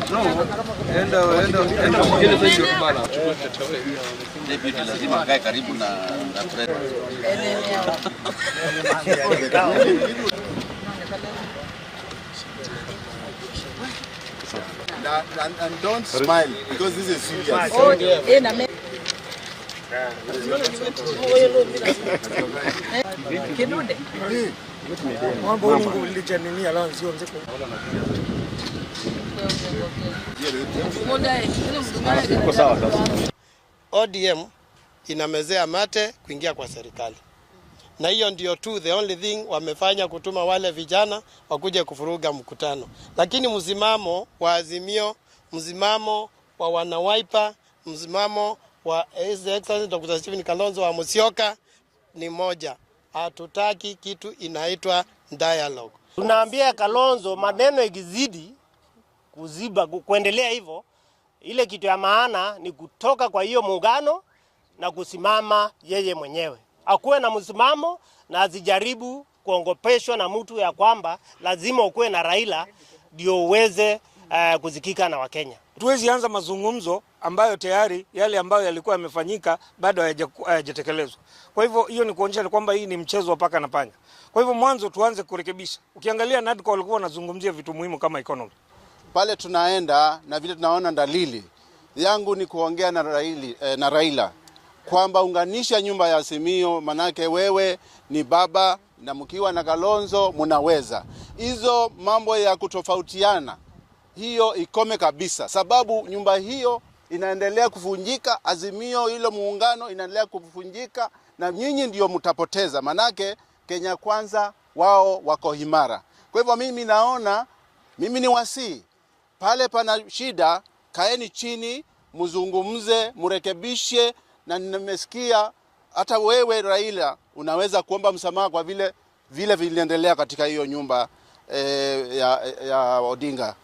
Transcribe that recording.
Enda enda enda mwingine sasa ndio bana. Deputy lazima akae karibu na president. And don't smile because this is serious. ODM inamezea mate kuingia kwa serikali, na hiyo ndio tu the only thing wamefanya, kutuma wale vijana wakuje kufuruga mkutano. Lakini msimamo wa Azimio, msimamo wa wana Wiper, msimamo wa His Excellency Dr. Stephen Kalonzo wa Musyoka ni moja, hatutaki kitu inaitwa dialogue. Tunaambia Kalonzo maneno ikizidi kuziba kuendelea hivyo, ile kitu ya maana ni kutoka kwa hiyo muungano na kusimama yeye mwenyewe, akuwe na msimamo na asijaribu kuongopeshwa na mtu ya kwamba lazima ukuwe na Raila ndio uweze kuzikika na Wakenya. Tuwezi anza mazungumzo ambayo tayari yale ambayo yalikuwa yamefanyika bado hayajatekelezwa. Kwa hivyo hiyo ni kuonyesha kwamba hii ni mchezo wa paka na panya. Kwa hivyo mwanzo tuanze kurekebisha. Ukiangalia NADCO walikuwa wanazungumzia vitu muhimu kama economy. Pale tunaenda na vile tunaona dalili yangu ni kuongea na Raila kwamba unganisha nyumba ya Azimio, manake wewe ni baba na mkiwa na Kalonzo mnaweza. Hizo mambo ya kutofautiana hiyo ikome kabisa, sababu nyumba hiyo inaendelea kuvunjika, Azimio hilo muungano inaendelea kuvunjika, na nyinyi ndio mtapoteza, manake Kenya Kwanza wao wako imara. Kwa hivyo mimi naona, mimi ni wasii pale pana shida, kaeni chini, mzungumze, mrekebishe. Na nimesikia hata wewe Raila unaweza kuomba msamaha kwa vile vile viliendelea katika hiyo nyumba ya Odinga.